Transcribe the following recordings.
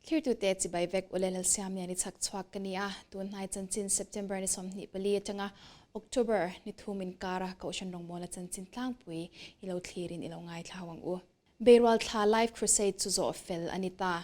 Thlirtute chibai vek ule Lalsiamliani chhak chhuak ka ni a, tun hnai chanchin September ni 24 atanga October ni thum inkara Kohhran rawngbawlna chanchin tlangpui i lo thlirin i lo ngaithla ho ang u. Beirual thla Life Crusade chu zawh fel a ni ta.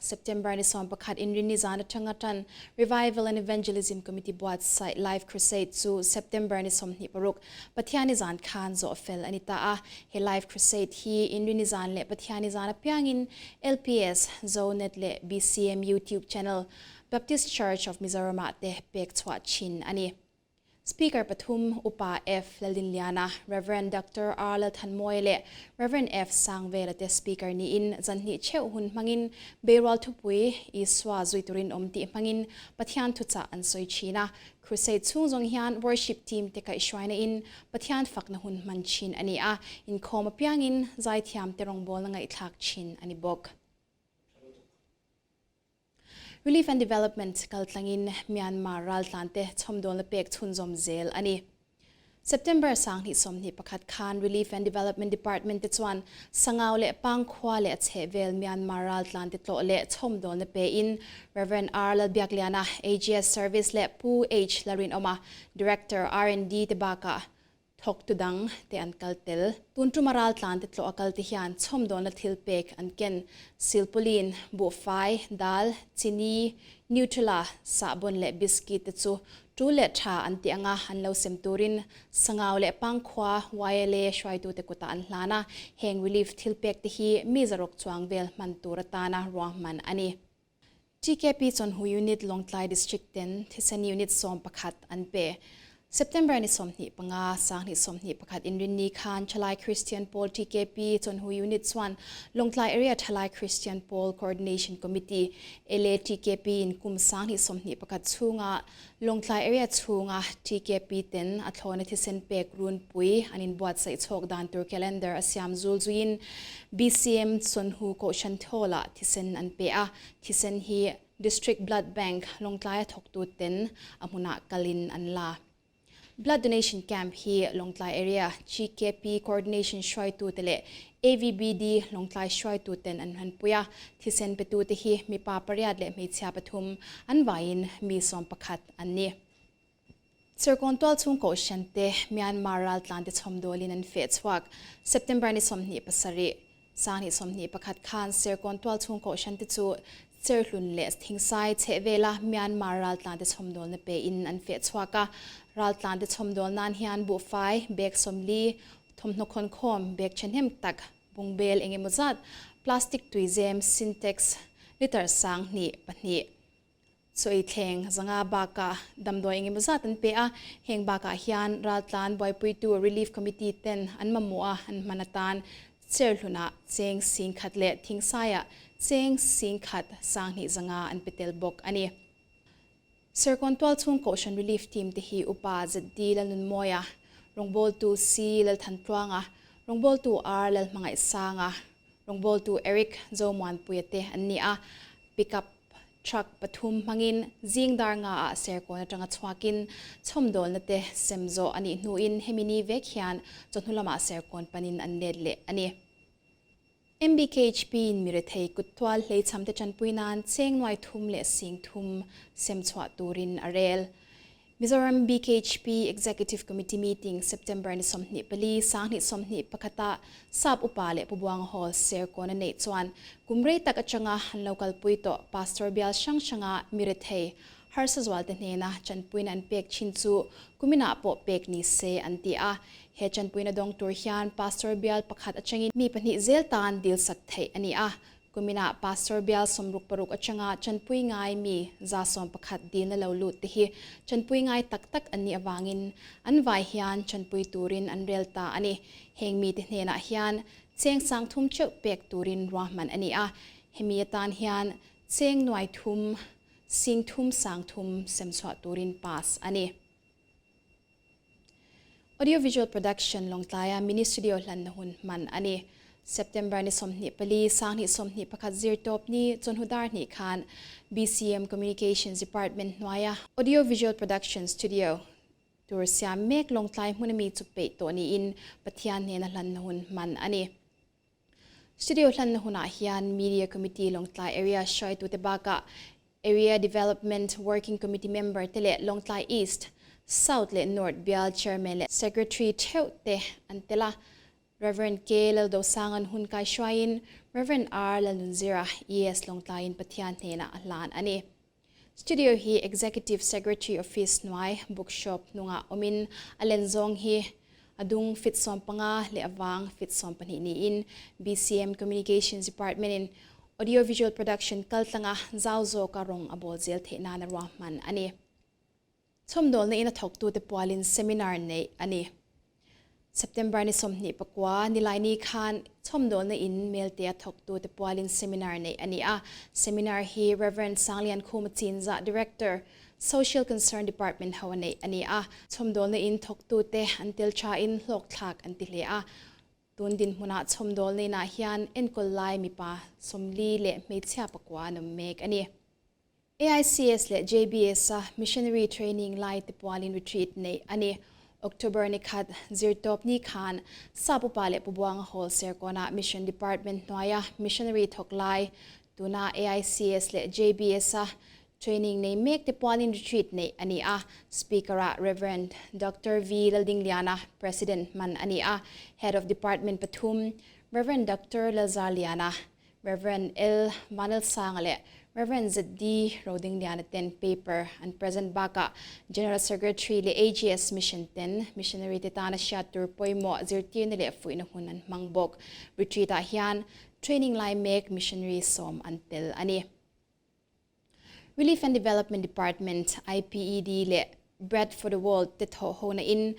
September ni 11 inrinni zan atanga tan Revival and Evangelism Committee buatsaih Life Crusade chu September ni 26 Pathianni zan khan zawh fel a ni ta a. He Life Crusade hi inrinni zan leh Pathianni zan apiangin LPS, Zonet leh BCM YouTube channel, Baptist Church of Mizoram-ah te pek chhuah thin a ni. Speaker pathum, Upa F. Lalinliana, Rev. Doctor R. Lalthanmawia leh Rev. F. Sangvela te Speaker niin zanhnih cheuh hun hmangin Beirual thupui Isua zui turin awm tih hmangin Pathian thuchah an sawi thin a. Crusade chhung zawng hian Worship Team te kaihhruaina in Pathian fakna hun hman thin a ni a, inkhawm apiangin zaithiam te rawngbawlna ngaihthlak thin a ni bawk. Relief and Development kaltlangin Myanmar raltlante chhawmdawlna pek chhunzawm zel a ni. September 2021 khan Relief and Development Department te chuan Sangau leh Pangkhua leh a chhehvel Myanmar raltlante tlawh leh chhawmdawlna pein Rev. R. Lalbiakliana, AGS Service leh Pu H. Larinawma, Director, R&D te bakah Thawktu dang te an kal tel. Tun tuma raltlan te tlawh a kal te hian chhawmdawlna thil pek an ken. Silpauline, buhfai, dal, chini, Nutella, sahbawn leh biscuit te chu tul leh tha an tih anga an lo sem turin Sangau leh Pangkhua YLA hruaitute kutah an hlan a, heng relief thil pek te hi mi zaruk chuang vel hman tur atana ruahman a ni. TKP Chawnhu Unit Lawngtlai District ten thisen unit 11 an pe. September ni 25, 2021 inrinni khan Thalai Kristian Pawl TKP Chawnhu Unit chuan Lawngtlai Area Thalai Kristian Pawl Coordination Committee, LATKP, in kum 2021 chhunga Lawngtlai Area chhunga TKP ten a thlawna thisen pek runpui an inbuatsaih chhawk dan tur calendar a siam zul zuiin BCM Chawnhu Kohhran Thawlah thisen an pe a. Thisen hi District Blood Bank Lawngtlaia thawktu ten a hmunah kalin an la. Blood Donation Camp hi Lawngtlai Area GKP Coordination hruaitute leh AVBD Lawngtlai hruaitu ten an hmanpui a. Thisen petute hi mipa pariat leh hmeichhia pathum an vaiin mi 11 an ni. Serkawn tualchhung kohhran te Myanmar raltlan te chhawmdawlin an feh chhuak. September ni 27, 2021 khan Serkawn tualchhung kohhran te chu Cherhlun leh Thingsai chhehvela Myanmar raltlan te chhawmdawlna pein an feh chhuak a. Raltlan te chhawmdawl nan hian buhfai, bag 40, thawmhnaw khawnkhawm, bag thahnem tak, bungbel engemaw zat, plastic tuizem, Sintex, litre 2002, Chawi thleng 500 bakah damdawi engemaw zat an pe a, heng bakah hian raltlan buaipuitu Relief Committee ten an mamawh a an hman atan Cherhlunah cheng 10,000 leh Thingsaiah cheng 10,000 2500 an pe tel bawk a ni. Serkawn tualchhung Kohhran Relief Team te hi Upa ZD Lalnunmawia, Rawngbawltu C Lalthantluanga, Rawngbawltu R Lalhmangaihsanga, Rawngbawltu Eric Zomuanpuia te an ni a, Pickup Truck pathum hmangin zing dar nga ah Serkawn atanga chhuakin chhawmdawlna te sem zawh a nih hnuin hemi ni vek hian chawhnu lamah Serkawn panin an let leh a ni. MBKHP in mi rethei kut tual hleichham te tanpui nan cheng nuai thum leh sing thum sem chhuah turin a rel. Mizoram BKHP Executive Committee Meeting September ni 24, 2021 ah Sap Upa leh Pu Buanga Hall Serkawn a neih chuan kum rei tak atanga an lo kalpui tawh Pastor bial hrang hranga mi rethei harsa zualte hnena chanpuina an pek thin chu kuminah pawh pek ni se an ti a. He chanpuina dawng tur hian Pastor bial pakhat atangin mi pahnih zel tan dilsak theih a ni a. Kuminah Pastor bial 66 atanga chanpui ngai mi 111 dilna lo lut te hi chanpui ngai tak tak an nih avangin an vai hian chanpui turin an rel ta a ni. Heng mite hnenah hian cheng 3000 cheuh pek turin ruahman a ni a. Hemi atan hian cheng nuai thum 30,000 30,000 semchhuah turin pass a ni. Audio Visual Production Lawngtlaia Mini Studio hlanna hun hman a ni. September ni 24, 2021 zirtawp ni chawhnu dar hnih khan BCM Communications Department hnuaia Audio Visual Production Studio tur siam mek Lawngtlai hmun ami chu peih tawh niin Pathian hnena hlanna hun hman a ni. Studio hlanna hunah hian Media Committee Lawngtlai Area hruaitute bakah Area Development Working Committee member te leh Lawngtlai East, South leh North bial Chairman leh Secretary theuh te an tel a. Rev. K. Laldosanga'n hun kai hruaiin Rev. R. Lalnunzira, ES Lawngtlaiin Pathian hnenah a hlan a ni. Studio hi Executive Secretary Office hnuai bookshop hnungah awmin a len zawng hi a dung fit 15 leh a vang fit 12 niin BCM Communications Department-in Audio Visual Production kaltlanga zau zawka rawng a bawl zel theih nana ruahman a ni. Chhawmdawlna ina thawktute pualin seminar neih a ni. September ni 29 Nilaini khan chhawmdawlna in Meltea thawktute pualin seminar neih a ni a. Seminar hi Rev. Sanglian Khuma Chinzah, Director, Social Concern Department ho a neih a ni a. Chhawmdawlna in thawktute an tel thain hlawkthlak an ti hle a. Tun dinhmunah chhawmdawlna inah hian enkawl lai mipa 40 leh hmeichhia pakua an awm mek a ni. AICS leh JBS-a Missionary Training lai te pualin retreat neih a ni. October ni khat zirtawp ni khan Sap Upa leh Pu Buanga Hall Serkawnah Mission Department hnuaia Missionary thawk lai, tuna AICS leh JBS-a training nei mek te pualin retreat neih a ni a. Speaker-ah Rev. Doctor V. Laldingliana, President hman a ni a. Head of Department pathum, Rev. Doctor Lalzarliana, Rev. L. Vanlalsanga leh Rev. ZD. Rodingliana ten paper an present bakah General Secretary leh AGS Mission ten missionary te tana hriat tur pawimawh zirtirna leh fuihna hun an hmang bawk. Retreat ah hian training lai mek missionary sawm an tel a ni. Relief and Development Department, IPED, leh Bread for the World te thawh hona in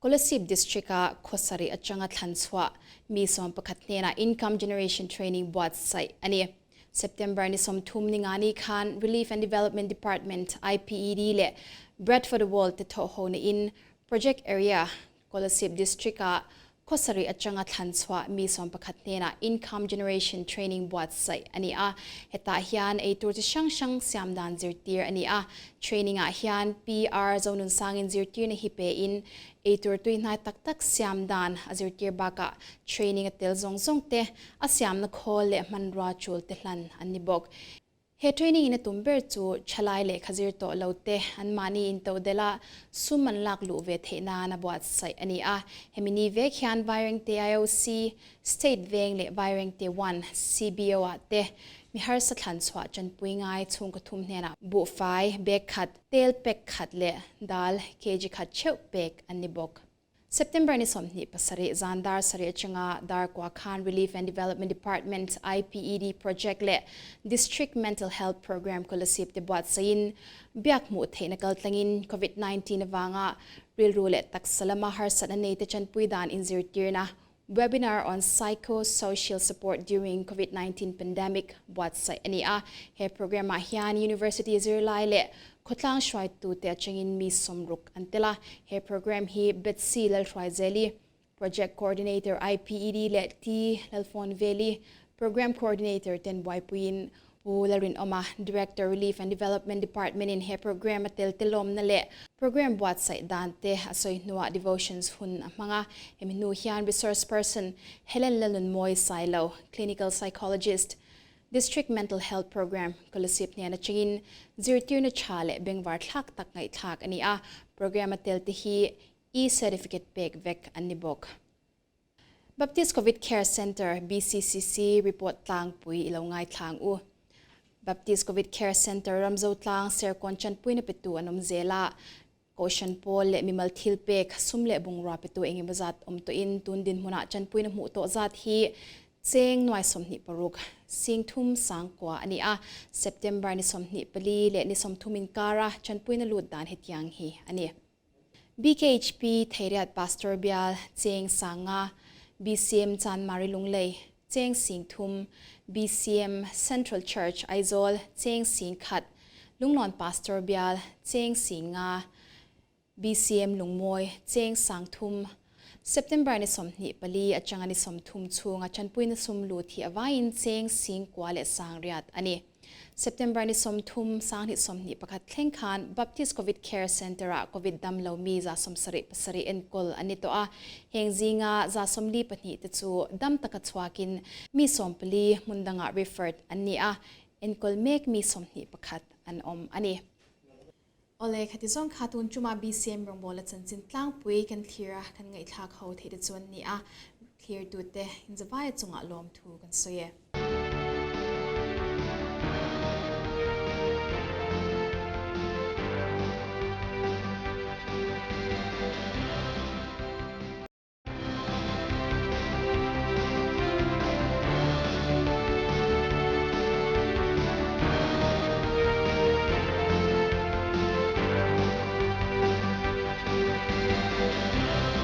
Kolasib District-a khawsarih atanga thlan chhuah mi 11 hnenah Income Generation Training buatsaih a ni. September ni 30 ni nga ni khan Relief and Development Department, IPED, leh Bread for the World te thawh hona in Project Area, Kolasib District-a khawsarih atanga thlan chhuah mi 11 hnenah Income Generation Training buatsaih a ni a. Hetah hian eitur chi hrang hrang siam dan zirtir a ni a. Training-ah hian PR Zonunsangin zirtirna hi pein eitur tuihnai tak tak siam dan a zirtir bakah training a tel zawng zawng te, a siamna khawl leh hmanrua tul te hlan an ni bawk. He training in a tum ber chu thalai lehkha zir tawh lo te anmahni intodelh a sum an lak luh ve theih nan a buatsaih a ni a. Hemi ni vek hian Vairengte IOC, State Veng leh Vairengte One, CBO ah te mi harsa thlan chhuah tanpui ngai chhungkaw thum hnenah buhfai, bag khat, tel pack khat leh dal kg khat theuh pek an ni bawk. September ni 27 zan dar sarih atanga dar kua khan Relief and Development Department IPED Project leh District Mental Health Programme Kolasib te buatsaihin biak hmuh theihna kaltlangin Covid 19 avanga rilru leh taksa lama harsatna neite chanpui dan inzirtirna Webinar on Psycho-Social Support During Covid-19 Pandemic buatsaih a ni a. He program ah hian University zirlai leh khawtlang hruaitute atangin mi sawmruk an tel a. He program hi Betsy Lalhruaizeli, Project Coordinator IPED leh T Lalfawnveli, Program Coordinator ten buaipuiin Pu Lalrinawma, Director Relief and Development Department in he program a tel telawmna leh program buatsaih dan te a sawi hnuah devotions hun a hmang a. Hemi hnu hian resource person Helen Lalnunmawi Sailo, Clinical Psychologist, District Mental Health Programme, Kolasib hnen atangin zirtirna tha leh bengvar thlak tak ngaihthlak a ni a. Program a tel te hi e-certificate pek vek an ni bawk. Baptist Covid Care Centre, BCCC, report tlangpui i lo ngaithlang u. Baptist Covid Care Centre Ramzo tlang Serkawn chanpuina petu an awm zel a, Kohhran pawl leh mimal thil pek, sum leh bungrua petu engemaw zat awm tawhin tun dinhmunah chanpuina hmuh tawh zat hi cheng nuai 26, sing thum sang kua a ni a. September ni 24 leh ni 30 inkara chanpuina lut dan hetiang hi a ni. BKHP Theiriat Pastor Bial, Cheng Sanga, BCM Chanmari Lunglei, Cheng Sing Thum, BCM Central Church Aizawl, Cheng Sing Khat, Lunglawn Pastor Bial, Cheng Sing Nga, BCM Lungmawi, Cheng Sang Thum. September ni 24 atanga ni 30 chhunga chanpuina sum lut hi avaiin cheng sing kua leh sang riat a ni. September ni 30, 2021 thleng khan Baptist Covid Care Centre-ah Covid damlo mi 77 enkawl an ni tawh a, heng zinga 42 te chu dam taka chhuakin mi 14 hmun dangah referred an ni a, enkawl mek mi 21 an awm a ni. Awle, khati zawng kha tun chuma BCM rawngbawla chanchin tlangpui kan thlir a, kan ngaihthlak ho theih te chu an ni a, thlir tute inzavaia chungah lawmthu kan sawi e.